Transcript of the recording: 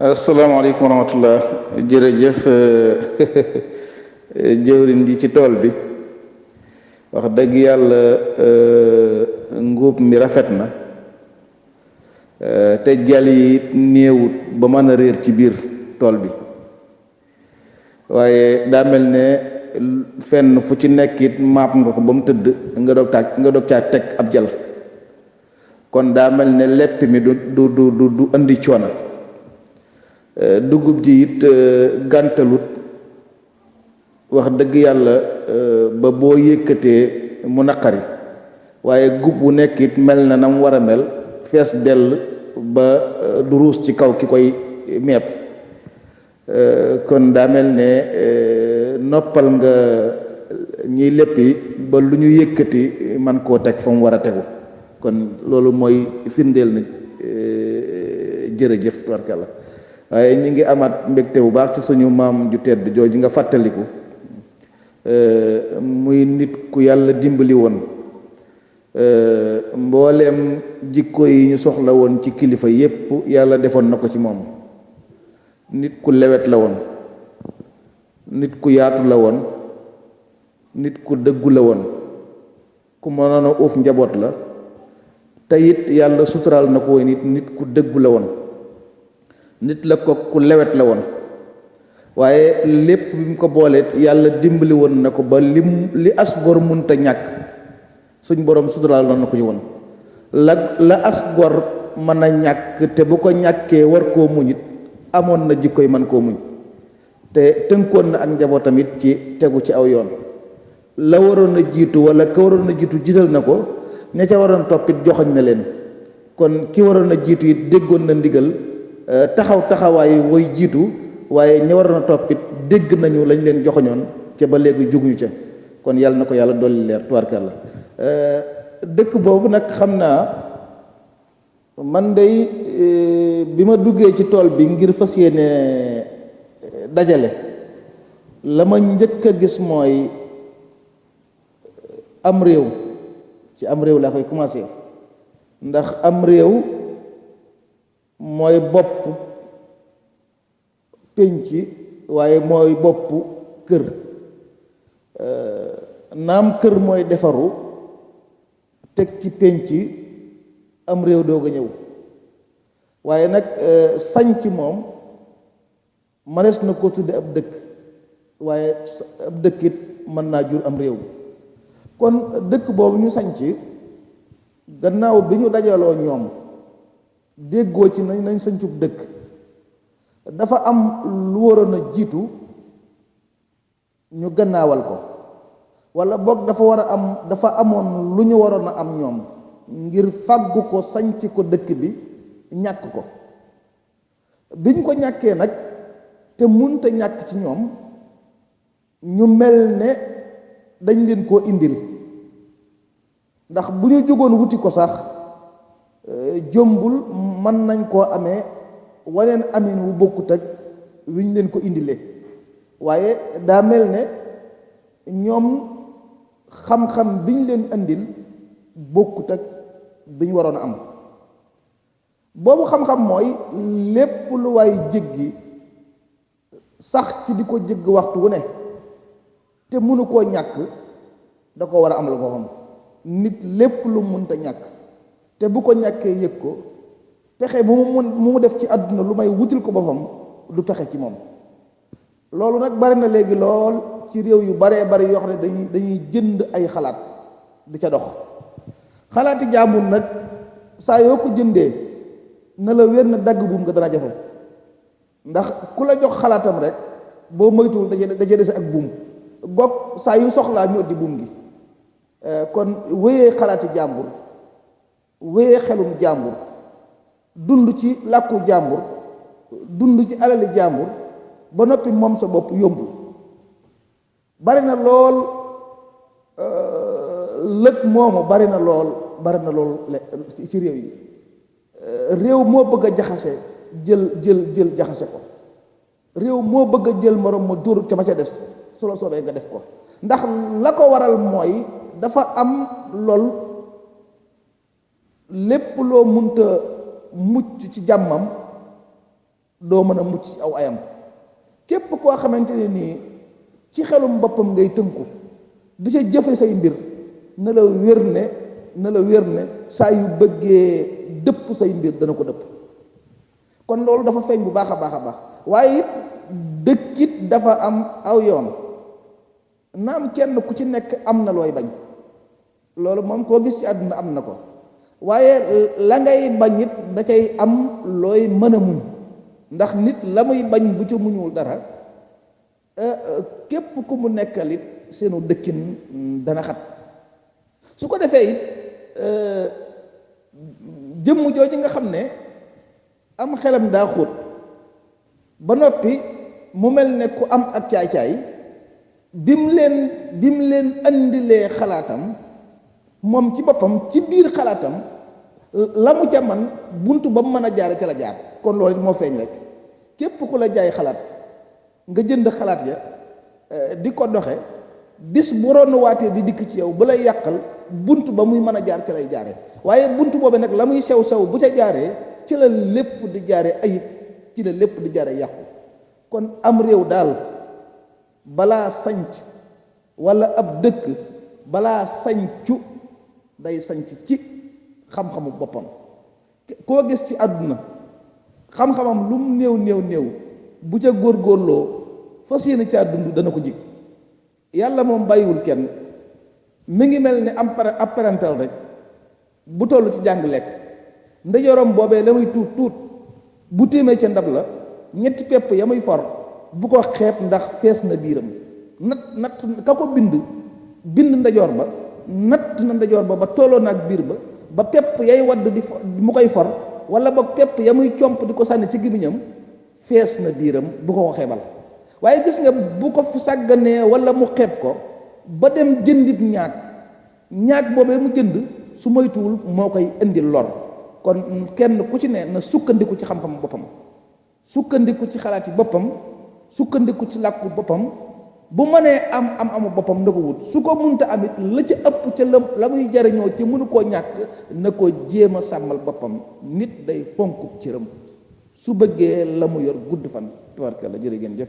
asalaamaaleykum wa rahmatullah. Jërëjëf jëwrin ji ci tool bi wax dëgg yàlla nguub mi rafet na te jal yi néewut ba mën a réer ci biir tool bi, waaye daa mel ne fenn fu ci nekkit maap nga ko ba mu tëdd nga doog caa teg ab jal, kon daa mel ne lepp mi du andi coono. dugub ji it gàntalut wax dëgg yàlla ba boo yëkkatee mu naqari, waaye gub bu nekk it mel na nam war a mel, fees dell ba du ruus ci kaw ki koy meeb. kon daa mel ne noppal nga ñiy léppi ba lu ñu yëkkati man koo teg fa mu war a tegu, kon loolu mooy firndeel na jërëjëf tubarkalla. waaye ñi ngi amaat mbégte bu baax ci suñu maam ju tedd jooju nga fàttaliku, muy nit ku yàlla dimbali woon. mbooleem jikko yi ñu soxla woon ci kilifa yépp yàlla defoon na ko ci moom. nit ku lewet la woon, nit ku yaatu la woon, nit ku dëggu la woon, ku mënoon a uuf njaboot la, te it yàlla suturaal na ko nit ku dëggu la woon, nit la ko ku lewet la woon. waaye lépp bi mu ko booleet yàlla dimbali woon na ko ba li as gor munta ñàkk suñ borom suturaal na ko ci woon. la as gor mën a ñàkk te bu ko ñàkkee war koo muñit amoon na jikkoy man koo muñ, te tënkoon na ak njabootam it ci tegu ci aw yoon. la waroon a jiitu wala ka waroon a jiitu jiital na ko, ña ca waroon toppit joxoñ na leen. kon ki waroon a jiitu it déggoon na ndigal, taxawaayu woy jiitu, waaye ña waroon a toppit dégg nañu lañ leen joxoñoon ca ba léegi juguñu ca. kon yàlla na ko yàlla dolli leer tubaarkàlla. dëkk boobu nag xam naa man day bi ma duggee ci tool bi ngir fas yéene dajale, la ma njëkk a gis mooy am réew. ci am réew laa koy commencé, ndax am réew mooy bopp pénc, waaye mooy bopp kër. naam kër mooy defaru teg ci pénc, am réew doog a ñëw. waaye nag sañc moom manees na ko tudde ab dëkk, waaye ab dëkkit mën naa jur am réew. kon dëkk boobu ñu sañc, gannaaw bi ñu dajaloo ñoom déggoo ci nañ sañcub dëkk, dafa am lu waroon a jiitu ñu gannaawal ko, wala boog dafa amoon lu ñu waroon a am ñoom ngir fàggu ko sañc ko dëkk bi ñàkk ko. biñ ko ñàkkee nag te munta ñàkk ci ñoom, ñu mel ne dañ leen koo indil, ndax bu ñu jógoon wuti ko sax jombul mën nañ koo amee waneen amin wu bokkut ak wiñ leen ko indilee. waaye daa mel ne ñoom xam-xam biñ leen indil bokkut ak biñ waroon a am. boobu xam-xam mooy lépp lu waay jéggi sax ci di ko jégg waxtu wu ne te mënu koo ñàkk, da ko war a am la ko xam. nit lépp lu mënta ñàkk te bu ko ñàkkee yëg ko, pexe mu def ci àdduna lu may wutil ko boppam du pexe ci moom. loolu nag bari na léegi lool ci réew yu baree bari yoo xam ne dañuy jënd ay xalaat di ca dox. xalaati jaamul nag saa yoo ko jëndee na la wér na dagg buum nga dana jafe, ndax ku la jox xalaatam rek boo moytuwul daje dese ak buum goog saa yu soxlaa ñu di buum gi. kon wéyee xalaati jàmbur, wéyee xelum jàmbur, dund ci làkku jàmbur, dund ci alali jàmbur ba noppi moom sa bopp yombul. bari na lool lëg moomu bari na lool ci réew yi. réew moo bëgg a jaxase jël jaxase ko, réew moo bëgg a jël morom ma dóor ca ma ca des, su la soobee nga def ko. ndax la ko waral mooy dafa am lool lépp loo munta mucc ci jàmmam doo mën a mucc ci aw ayam. képp koo xamante ne nii ci xelum boppam ngay tënku di ca jëfe say mbir na la wér ne saa yu bëggee dëpp say mbir dana ko dëpp. kon loolu dafa feeñ bu baax a baax a baax. waaye it dëkkit dafa am aw yoon, naam kenn ku ci nekk am na looy bañ, loolu moom koo gis ci àdduna am na ko, waaye la ngay bañ it da cay am looy mën a muñ, ndax nit la muy bañ bu ca muñul dara képp ku mu nekkal it seenu dëkkin dana xat. su ko defee it jëmm jooju nga xam ne am xelam daa xóot ba noppi mu mel ne ku am ak caay-caay, bim leen andilee xalaatam moom ci boppam ci biir xalaatam la mu ca man bunt ba mu mën a jaare ca la jaar. kon loolu moo feeñ rek, képp ku la jaay xalaat nga jënd xalaat ya di ko doxe, bis bu ronnuwaatee di dikk ci yow bu lay yàqal bunt ba muy mën a jaar ca lay jaare. waaye bunt boobu nag la muy sew bu ca jaaree ci la lépp di jaare ayib, ci la lépp di jaare yàqu. kon am réew daal balaa sanc walla ab dëkk balaa sancu day sanc ci xam-xamu boppam. koo gis ci àdduna xam-xamam lu mu néew bu ca góorgóorloo fas yéene caa dund dana ko jig. yàlla moom bàyyiwul kenn, mi ngi mel ni ab parental rek bu toll ci jàng lekk, ndeyjooram boobee la muy tuut bu téemee ca ndab la ñetti pepp ya muy for bu ko xeeb ndax fees na biiram. natt ka ko bind ndeyjoor ba natt na ndeyjoor ba tolloo na ak biir ba pepp yay wadd di mu koy for, wala ba pepp ya muy comp di ko sànni ci gémmiñam fees na biiram bu ko xeebal. waaye gis nga bu ko fu sàgganee wala mu xeeb ko ba dem jëndit ñaag boobee mu jënd su moytuwul moo koy indi lor. kon kenn ku ci ne na sukkandiku ci xam-xam boppam, sukkandiku ci xalaati boppam, sukkandiku ci làkku boppam. bu mënee amu boppam na ko wut, su ko munta amit la ca ëpp ca la muy jariñoo ci mënu koo ñàkk na ko jéem a sàmmal boppam. nit day fonk cëram su bëggee la mu yor gudd fan. tubarkalla jërë ngeen jëf.